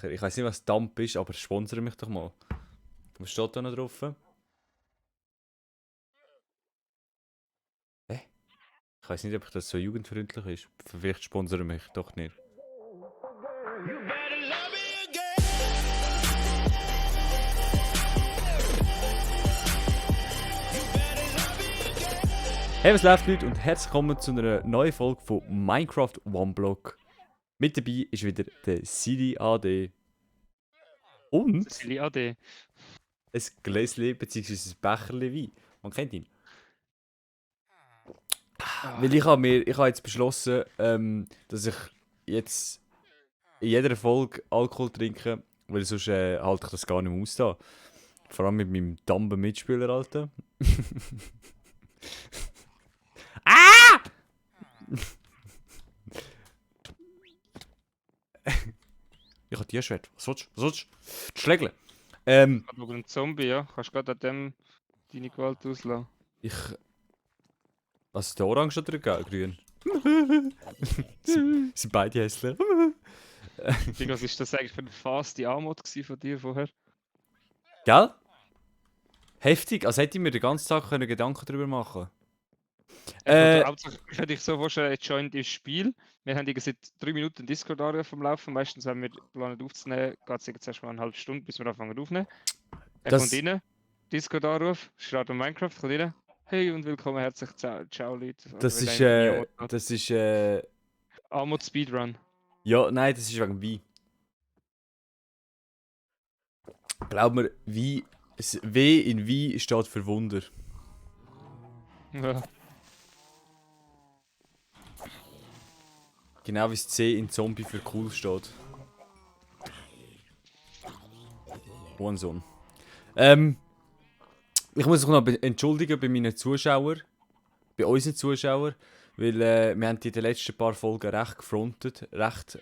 Dampfbecher. Ich weiß nicht, was Damp ist, aber sponsere mich doch mal. Was steht da noch drauf? Hä? Ich weiß nicht, ob das so jugendfreundlich ist. Vielleicht sponsere mich doch nicht. Hey, was läuft, Leute, und herzlich willkommen zu einer neuen Folge von Minecraft One Block. Mit dabei ist wieder der Silly AD. Und Silly AD. ein Gläschen bzw. ein Becherchen Wein. Man kennt ihn. Weil ich habe jetzt beschlossen, dass ich jetzt in jeder Folge Alkohol trinke, weil sonst halte ich das gar nicht mehr aus da. Vor allem mit meinem dummen Mitspieler, Alter. Ah! Ich habe Tierschwert. Was willst du? Was willst du? Schlägle. Aber ein Zombie, ja. Kannst gerade an dem deine Gewalt auslassen. Was ist der Orange oder der Grün? sind beide hässlich. Was ist das eigentlich für eine faste Anmod von dir vorher? Gell? Heftig, als hätte ich mir den ganzen Tag Gedanken darüber machen Hauptsächlich könnte ich so vorstellen, jetzt joint ins Spiel. Wir haben seit 3 Minuten Discord-Area vom Laufen. Meistens, wenn wir planen aufzunehmen, geht es zuerst mal eine halbe Stunde, bis wir anfangen aufzunehmen. Er kommt rein, Discord-Anruf, startet Minecraft, kommt rein. Hey und willkommen, herzlich, ciao Leute. Das ist Amod Speedrun. Ja, nein, das ist wegen Wein. Glaub mir, Wein, das W in Wein steht für Wunder. Ja. Genau wie das C in Zombie für cool steht. One. Ich muss mich noch entschuldigen bei meinen Zuschauern, bei unseren Zuschauern, weil wir haben die in den letzten paar Folgen recht gefrontet, recht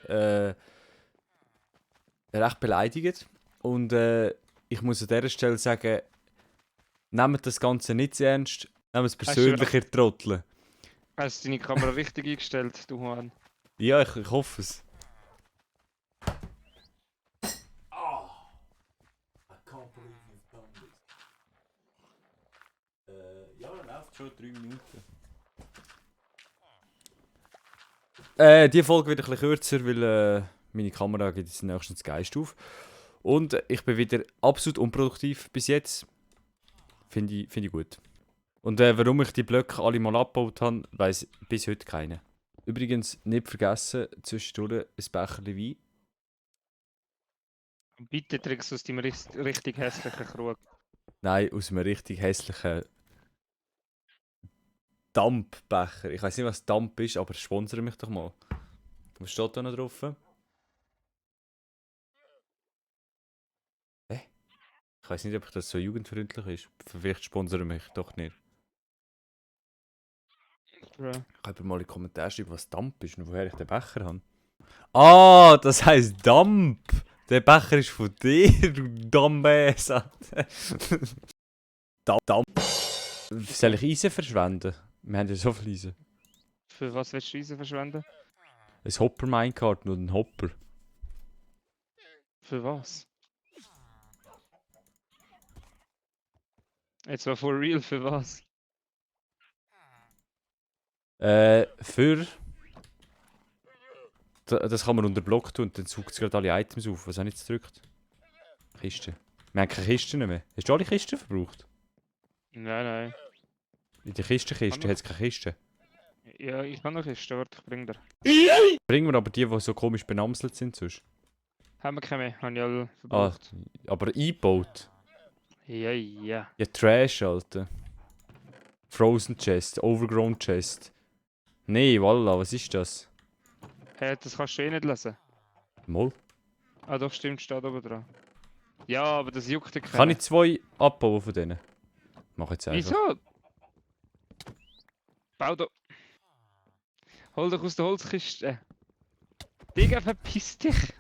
beleidigt. Und ich muss an dieser Stelle sagen, nehmt das Ganze nicht zu ernst, nehmt es persönlich, ihr Trottel. Hast du deine Kamera richtig eingestellt, du Mann? Ja, ich hoffe es. Ja, läuft schon 3 Minuten. Die Folge wird ein bisschen kürzer, weil meine Kamera geht jetzt nächstens Geist auf. Und ich bin wieder absolut unproduktiv bis jetzt. Finde ich gut. Und warum ich die Blöcke alle mal abgebaut habe, weiss bis heute keiner. Übrigens, nicht vergessen, zwischendurch ein Becherchen Wein. Bitte trinkst du aus deinem richtig hässlichen Krug. Nein, aus einem richtig hässlichen Dampfbecher. Ich weiß nicht, was Damp ist, aber sponsere mich doch mal. Was steht da noch drauf? Hä? Ich weiß nicht, ob das so jugendfreundlich ist. Vielleicht sponsere mich doch nicht. Ja. Ich kann mal in die Kommentare schreiben, was Damp ist und woher ich den Becher habe. Ah, das heisst Damp! Der Becher ist von dir, du Dumbass! Damp. Soll ich Eisen verschwenden? Wir haben ja so viel Eisen. Für was willst du Eisen verschwenden? Ein Hopper-Minecart und ein Hopper. Für was? Jetzt mal for real, für was? Für... Das kann man unter Block tun und dann sucht es gerade alle Items auf. Was habe ich jetzt gedrückt? Kiste. Wir haben keine Kisten mehr. Hast du alle Kisten verbraucht? Nein. In der Kistenkiste hat es keine Kiste. Ja, ich kann noch Kisten, warte, ich bring dir. Bringen wir aber die so komisch benamselt sind sonst. Haben wir keine mehr, haben ja alle Ah, verbraucht. aber eingebaut. Ja. Ja, Trash, Alter. Frozen Chest, Overgrown Chest. Nee, Walla, was ist das? Hä, das kannst du eh nicht lesen. Moll. Ah doch, stimmt, steht oben dran. Ja, aber das juckt dich Kann ich 2 abbauen von denen? Mach jetzt einfach. Wieso? Bau doch. Hol doch aus der Holzkiste. Digga, verpiss dich.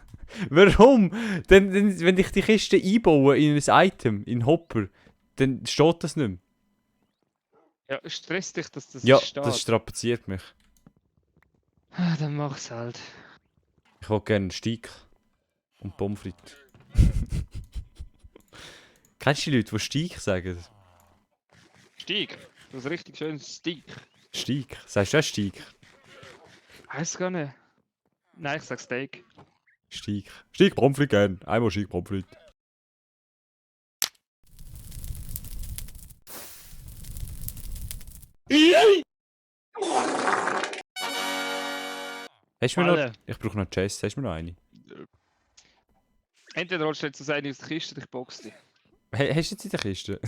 Warum? Denn, wenn ich die Kiste einbaue in ein Item, in Hopper, dann steht das nicht mehr. Ja, stress dich, dass das Ja, steht. das strapaziert mich. Ah, dann mach's halt. Ich will gerne einen Stieg. Und Pommes frites. Kennst du die Leute, die Steak sagen? Steak. Das ist richtig schönes Steak. Steak? Sagst du auch Steak? Weiß gar nicht. Nein, ich sag Steak. Steak. Steak Pommes frites gern. Einmal Steak Pommes frites. Hast du mir noch... Alle. Ich brauche noch Chess. Hast du mir noch eine? Entweder holst du jetzt das eine aus der Kiste, ich box dich. Hast du jetzt in der Kiste?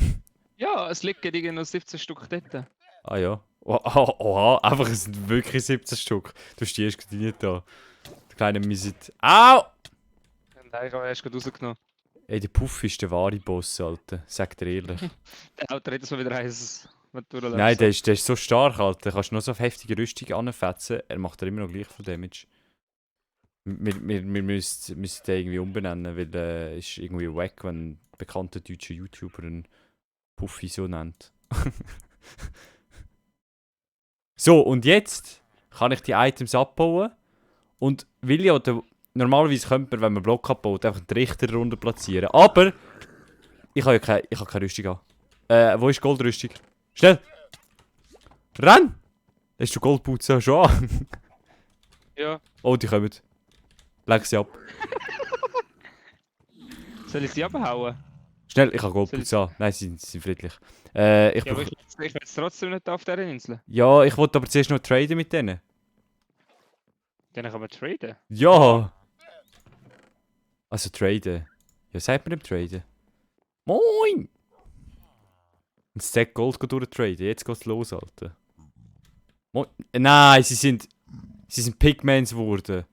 Ja, es liegen irgendwie noch 17 Stück dort. Ah ja. Oha, einfach es sind wirklich 17 Stück. Du stehst gerade nicht da. Der kleine Misit. Au! Nein, ich habe erst gerade rausgenommen. Ey, der Puff ist der wahre Boss, Alter. Sag dir ehrlich. Der Auto hat jetzt mal wieder heiß. Nein, der ist so stark, Alter. Kannst du noch so auf heftige Rüstung anfetzen. Er macht dir immer noch gleich viel Damage. Wir müssen den irgendwie umbenennen, weil ist irgendwie wack, wenn ein bekannter deutscher YouTuber einen Puffy so nennt. So, und jetzt kann ich die Items abbauen. Und will ja, normalerweise könnte man, wenn man Block abbaut, einfach den Richter runter platzieren. Aber ich habe ja keine Rüstung an. Wo ist die Goldrüstung? Schnell! Renn! Hast du Goldboots auch schon an? Ja. Oh, die kommen. Leg sie ab. Soll ich sie abhauen? Schnell, ich habe Goldboots an. Nein, sie sind friedlich. Ich Ja, aber brauch... ich bin jetzt trotzdem nicht auf dieser Insel. Ja, ich wollte aber zuerst noch traden mit denen. Dann kann man traden. Ja! Also traden. Ja, sagt man dem traden? Moin! Ein Stack Gold geht durchtraden. Jetzt geht's los, Alter. Moin. Nein, sie sind Pigments geworden.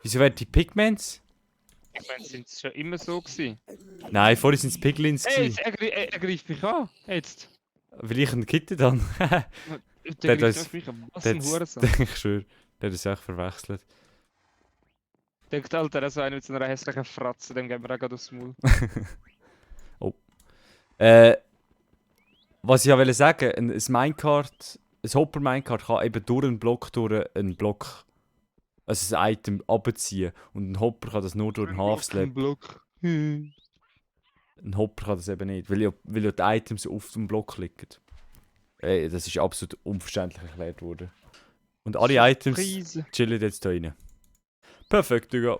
Wieso werden die Pigments? Ich meine, sind es schon immer so gewesen. Nein, vorher sind es Piglins Hey, gewesen. er greift mich an. Jetzt. Will ich einen Kitten dann? Der das- greift mich an. Was ein Hurensohn. Ich schwöre, der hat es echt verwechselt. Denkt Alter, er ist so einer mit so einer hässlichen Fratze, dem geben wir auch gerade aufs Maul. Was ich ja wollte sagen, ein Minecart, ein Hopper-Minecart kann eben durch einen Block, also ein Item abziehen. Und ein Hopper kann das nur durch einen Half-Slap. Block. Ein Hopper kann das eben nicht, weil ja die Items auf dem Block liegen. Das ist absolut unverständlich erklärt worden. Und alle Items Surprise. chillen jetzt da rein. Perfekt, Digga.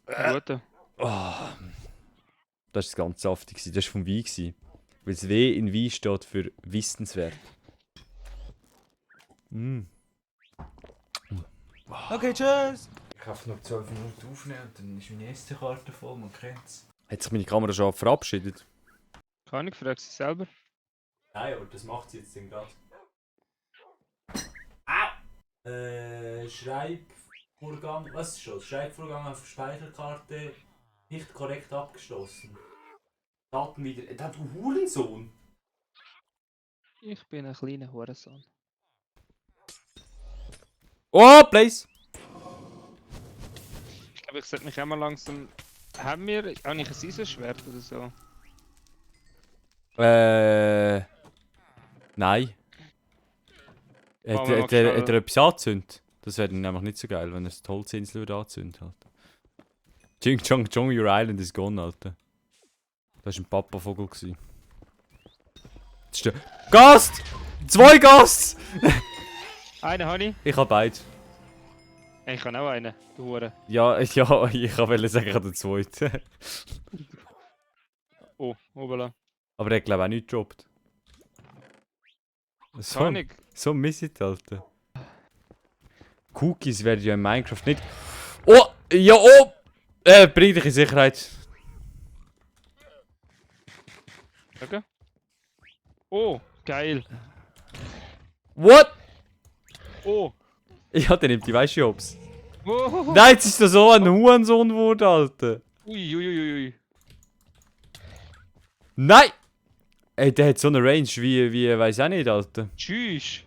Gute. Oh. Das war ganz saftig. Das war vom Wein. Weil das W in Wein steht für wissenswert. Mm. Okay, tschüss. Ich kann noch 12 Minuten aufnehmen und dann ist meine SD-Karte voll, man kennt's. Hat sich meine Kamera schon verabschiedet? Kann ich, frag sie selber. Nein, aber das macht sie jetzt dann gerade. Schreibvorgang, was ist das? Schreibvorgang auf Speicherkarte nicht korrekt abgeschlossen. Daten wieder. Du Hurensohn! Ich bin ein kleiner Hurensohn. Oh, Place! Ich glaube, ich sollte mich auch mal langsam... Haben wir eigentlich ein Eisenschwert oder so? Nein. Machen Hat wir mal hat schnell. er etwas angezündet? Das wäre dann nämlich nicht so geil, wenn er die Holzinsel würde anzünden, Alter. Ching Chong Chong, your island is gone, Alter. Das war ein Papavogel. gewesen. Das ist der... Gast! 2 Gasts! Einen habe ich. Ich habe beide. Ich habe auch einen, du Hure. Ja, ich wollte sagen, ich habe den zweiten. Oh, obala. Aber der hat glaube ich auch nicht gedroppt. So, Kann ich. so ein Missit, Alter. Cookies werden ja in Minecraft nicht... Oh! Ja, oh! Bring dich in Sicherheit. Okay. Oh, geil. What? Oh. Ja, der nimmt die weißt du Jobs. Oh. Nein, jetzt ist da so ein Hurensohn geworden, Alter. Ui, ui, ui, ui. Nein! Ey, der hat so eine Range wie weiß auch nicht, Alter. Tschüss.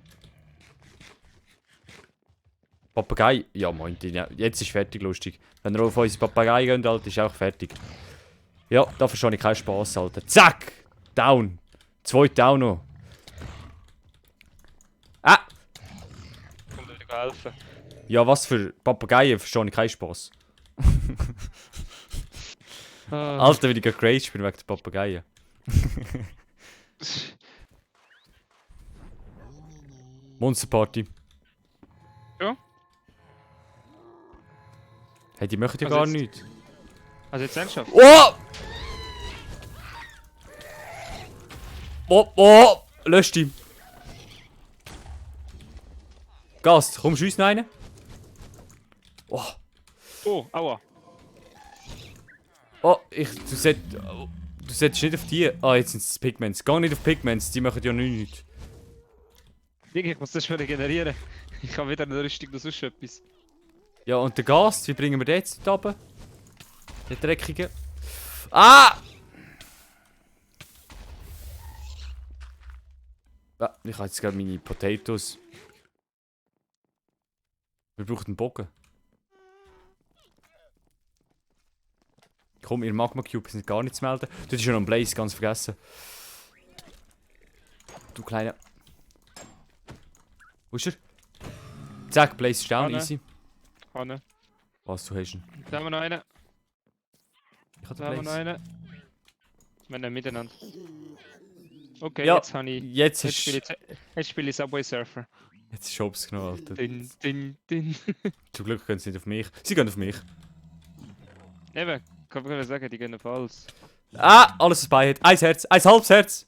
Papagei. Ja, moin, jetzt ist fertig, lustig. Wenn ihr auf unsere Papagei geht, Alter, ist auch fertig. Ja, da verstehe ich keinen Spaß, Alter. Zack! Down! 2 down noch. Ah! Kommt dir helfen. Ja, was für Papageien verstehe ich keinen Spaß. Ah. Wie ich gerade geraged bin wegen der Papageien. Monster Party. Ja? Hey, die machen ja Also gar jetzt- nichts. Also jetzt ernsthaft? Oh! Oh! Lösch die. Gast, komm, schiess noch einen. Oh! Oh, aua. Oh, du setzt nicht auf die. Ah, jetzt sind es Pigments. Geh nicht auf Pigments, die machen ja nichts. Digga, ich muss das schon regenerieren. Ich habe weder eine Rüstung noch sonst etwas. Ja, und der Gast, wie bringen wir den jetzt dort oben? Der Dreckige. Ah! Ah, ich habe jetzt gerade meine Potatoes. Wir brauchen einen Bogen. Komm, ihr Magma Cube sind gar nicht zu melden. Du hast schon am Blaze ganz vergessen. Du kleiner. Wo ist er? Zack, Blaze ist down, Ah, ne. easy. Hanne. Was, du hast ihn? Da haben wir noch einen. Ich hab Da haben den wir noch Blaze. einen. Wir nehmen miteinander. Okay, Ja, jetzt habe ich. Jetzt Jetzt spiele ich Subway Surfer. Jetzt ist Shops genommen, Alter. Din. Zum Glück gehen sie nicht auf mich. Sie gehen auf mich. Eben, kann man sagen, die gehen auf alles. Ah, alles was bei hat. Ein Herz, ein halbes Herz.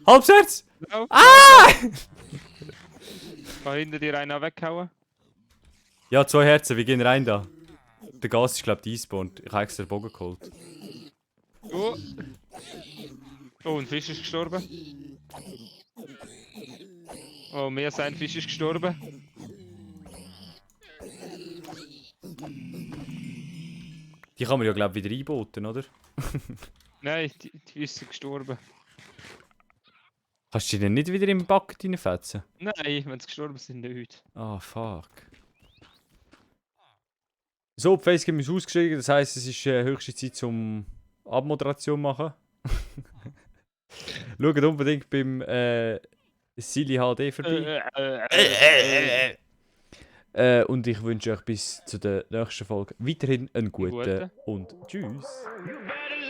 Halbes Herz! No, Ah! kann hinter dir einen weghauen. Ja, 2 Herzen, wir gehen rein da. Der Gas ist, glaube ich, despawned. Ich habe extra den Bogen geholt. Oh. Oh, ein Fisch ist gestorben. Oh, mehr als ein Fisch ist gestorben. Die kann man ja, glaube ich, wieder einbauten, oder? Nein, die Fische sind gestorben. Kannst du die denn nicht wieder im Bucket reinfetzen? Nein, wenn sie gestorben sind, nicht. Ah, fuck. So, die Facecam ist ausgeschrieben, das heisst, es ist höchste Zeit zum Abmoderation machen. Schaut unbedingt beim Silly HD vorbei. Und ich wünsche euch bis zu der nächsten Folge weiterhin einen guten Guten. und tschüss. You better